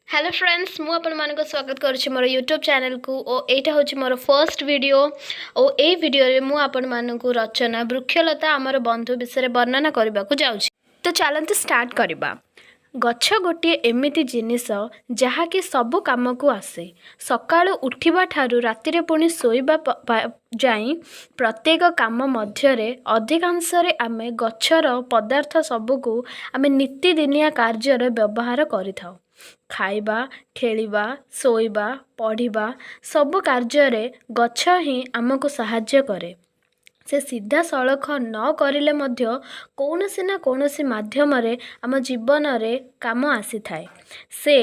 Hello friends, ମୁଁ ଆପଣମାନଙ୍କୁ ସ୍ୱାଗତ କରୁଛି ମୋର ୟୁଟ୍ୟୁବ୍ ଚ୍ୟାନେଲକୁ ଓ ଏଇଟା ହେଉଛି ମୋର ଫର୍ଷ୍ଟ ଭିଡ଼ିଓ ଓ ଏଇ ଭିଡ଼ିଓରେ ମୁଁ ଆପଣମାନଙ୍କୁ ରଚନା ବୃକ୍ଷଲତା ଆମର ବନ୍ଧୁ ବିଷୟରେ ବର୍ଣ୍ଣନା କରିବାକୁ ଯାଉଛି। ତ ଚାଲନ୍ତୁ ଷ୍ଟାର୍ଟ କରିବା। ଗଛ ଗୋଟିଏ ଏମିତି ଜିନିଷ ଯାହାକି ସବୁ କାମକୁ ଆସେ। ସକାଳୁ ଉଠିବା ଠାରୁ ରାତିରେ ପୁଣି ଶୋଇବା ଯାଏଁ ପ୍ରତ୍ୟେକ କାମ ମଧ୍ୟରେ ଅଧିକାଂଶରେ ଆମେ ଗଛର ପଦାର୍ଥ ସବୁକୁ ଆମେ ନିତିଦିନିଆ କାର୍ଯ୍ୟରେ ବ୍ୟବହାର କରିଥାଉ। ଖାଇବା, ଖେଳିବା, ଶୋଇବା, ପଢ଼ିବା ସବୁ କାର୍ଯ୍ୟରେ ଗଛ ହିଁ ଆମକୁ ସାହାଯ୍ୟ କରେ। ସେ ସିଧାସଳଖ ନ କରିଲେ ମଧ୍ୟ କୌଣସି ନା କୌଣସି ମାଧ୍ୟମରେ ଆମ ଜୀବନରେ କାମ ଆସିଥାଏ। ସେ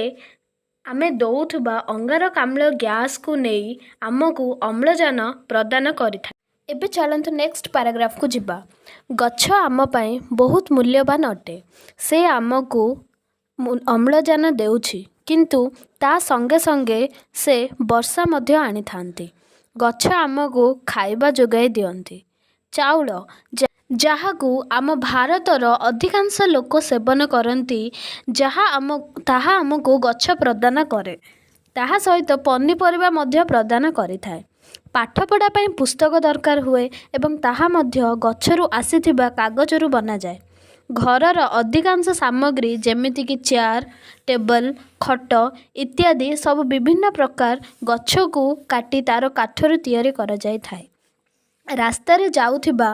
ଆମେ ଦେଉଥିବା ଅଙ୍ଗାରକାମ୍ଳ ଗ୍ୟାସ୍କୁ ନେଇ ଆମକୁ ଅମ୍ଳଜାନ ପ୍ରଦାନ କରିଥାଏ। ଏବେ ଚାଲନ୍ତୁ ନେକ୍ସଟ ପାରାଗ୍ରାଫକୁ ଯିବା। ଗଛ ଆମ ପାଇଁ ବହୁତ ମୂଲ୍ୟବାନ ଅଟେ। ସେ ଆମକୁ ଅମ୍ଳଜାନ ଦେଉଛି, କିନ୍ତୁ ତା ସଙ୍ଗେ ସଙ୍ଗେ ସେ ବର୍ଷା ମଧ୍ୟ ଆଣିଥାନ୍ତି। ଗଛ ଆମକୁ ଖାଇବା ଯୋଗାଇ ଦିଅନ୍ତି। ଚାଉଳ, ଯାହାକୁ ଆମ ଭାରତର ଅଧିକାଂଶ ଲୋକ ସେବନ କରନ୍ତି, ଯାହା ଆମ ତାହା ଆମକୁ ଗଛ ପ୍ରଦାନ କରେ। ତାହା ସହିତ ପନିପରିବା ମଧ୍ୟ ପ୍ରଦାନ କରିଥାଏ। ପାଠପଢ଼ା ପାଇଁ ପୁସ୍ତକ ଦରକାର ହୁଏ ଏବଂ ତାହା ମଧ୍ୟ ଗଛରୁ ଆସିଥିବା କାଗଜରୁ ବନାଯାଏ। ଘରର ଅଧିକାଂଶ ସାମଗ୍ରୀ, ଯେମିତିକି ଚେୟାର, ଟେବଲ୍, ଖଟ ଇତ୍ୟାଦି ସବୁ ବିଭିନ୍ନ ପ୍ରକାର ଗଛକୁ କାଟି ତା'ର କାଠରୁ ତିଆରି କରାଯାଇଥାଏ। ରାସ୍ତାରେ ଯାଉଥିବା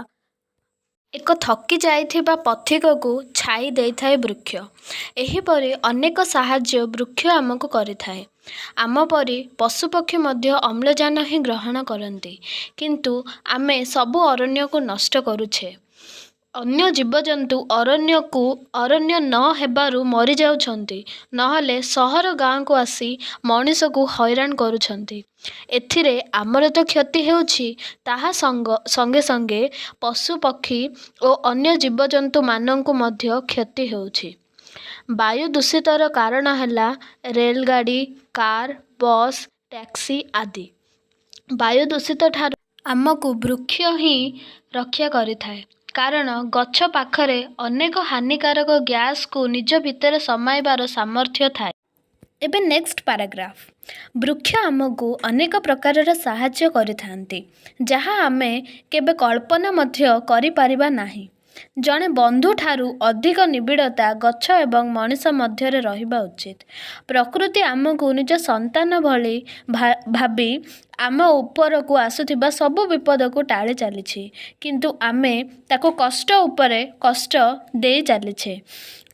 ଏକ ଥକି ଯାଇଥିବା ପଥିକକୁ ଛାଇ ଦେଇଥାଏ ବୃକ୍ଷ। ଏହିପରି ଅନେକ ସାହାଯ୍ୟ ବୃକ୍ଷ ଆମକୁ କରିଥାଏ। ଆମ ପରି ପଶୁପକ୍ଷୀ ମଧ୍ୟ ଅମ୍ଳଜାନ ହିଁ ଗ୍ରହଣ କରନ୍ତି, କିନ୍ତୁ ଆମେ ସବୁ ଅରଣ୍ୟକୁ ନଷ୍ଟ କରୁଛେ। ଅନ୍ୟ ଜୀବଜନ୍ତୁ ଅରଣ୍ୟକୁ ଅରଣ୍ୟ ନ ହେବାରୁ ମରିଯାଉଛନ୍ତି, ନହେଲେ ସହର ଗାଁକୁ ଆସି ମଣିଷକୁ ହଇରାଣ କରୁଛନ୍ତି। ଏଥିରେ ଆମର ତ କ୍ଷତି ହେଉଛି, ତାହା ସଙ୍ଗେ ସଙ୍ଗେ ପଶୁପକ୍ଷୀ ଓ ଅନ୍ୟ ଜୀବଜନ୍ତୁମାନଙ୍କୁ ମଧ୍ୟ କ୍ଷତି ହେଉଛି। ବାୟୁ ଦୂଷିତର କାରଣ ହେଲା ରେଳଗାଡ଼ି, କାର୍, ବସ୍, ଟ୍ୟାକ୍ସି ଆଦି। ବାୟୁ ଦୂଷିତ ଠାରୁ ଆମକୁ ବୃକ୍ଷ ହିଁ ରକ୍ଷା କରିଥାଏ, କାରଣ ଗଛ ପାଖରେ ଅନେକ ହାନିକାରକ ଗ୍ୟାସ୍କୁ ନିଜ ଭିତରେ ସମାଇବାର ସାମର୍ଥ୍ୟ ଥାଏ। ଏବେ ନେକ୍ସଟ ପାରାଗ୍ରାଫ। ବୃକ୍ଷ ଆମକୁ ଅନେକ ପ୍ରକାରର ସାହାଯ୍ୟ କରିଥାନ୍ତି, ଯାହା ଆମେ କେବେ କଳ୍ପନା ମଧ୍ୟ କରିପାରିବା ନାହିଁ। ଜଣେ ବନ୍ଧୁଠାରୁ ଅଧିକ ନିବିଡ଼ତା ଗଛ ଏବଂ ମଣିଷ ମଧ୍ୟରେ ରହିବା ଉଚିତ। ପ୍ରକୃତି ଆମକୁ ନିଜ ସନ୍ତାନ ଭଳି ଭାବି ଆମ ଉପରକୁ ଆସୁଥିବା ସବୁ ବିପଦକୁ ଟାଳି ଚାଲିଛି, କିନ୍ତୁ ଆମେ ତାକୁ କଷ୍ଟ ଉପରେ କଷ୍ଟ ଦେଇ ଚାଲିଛେ।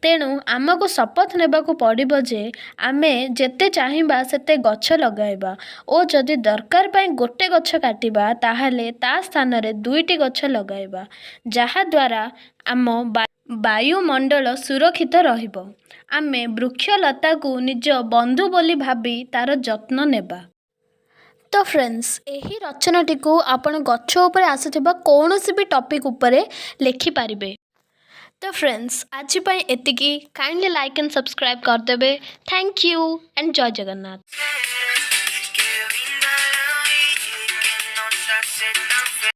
ତେଣୁ ଆମକୁ ଶପଥ ନେବାକୁ ପଡ଼ିବ ଯେ ଆମେ ଯେତେ ଚାହିଁବା ସେତେ ଗଛ ଲଗାଇବା ଓ ଯଦି ଦରକାର ପାଇଁ ଗୋଟେ ଗଛ କାଟିବା, ତାହେଲେ ତା ସ୍ଥାନରେ ଦୁଇଟି ଗଛ ଲଗାଇବା, ଯାହାଦ୍ୱାରା ଆମ ବାୟୁମଣ୍ଡଳ ସୁରକ୍ଷିତ ରହିବ। ଆମେ ବୃକ୍ଷଲତାକୁ ନିଜ ବନ୍ଧୁ ବୋଲି ଭାବି ତା'ର ଯତ୍ନ ନେବା। ତ ଫ୍ରେଣ୍ଡସ୍, ଏହି ରଚନାଟିକୁ ଆପଣ ଗଛ ଉପରେ ଆସୁଥିବା କୌଣସି ବି ଟପିକ୍ ଉପରେ ଲେଖିପାରିବେ। ତ ଫ୍ରେଣ୍ଡସ୍, ଆଜି ପାଇଁ ଏତିକି। କାଇଣ୍ଡଲି ଲାଇକ୍ ଆଣ୍ଡ ସବସ୍କ୍ରାଇବ୍ କରିଦେବେ। Thank you and Jay Jagannath.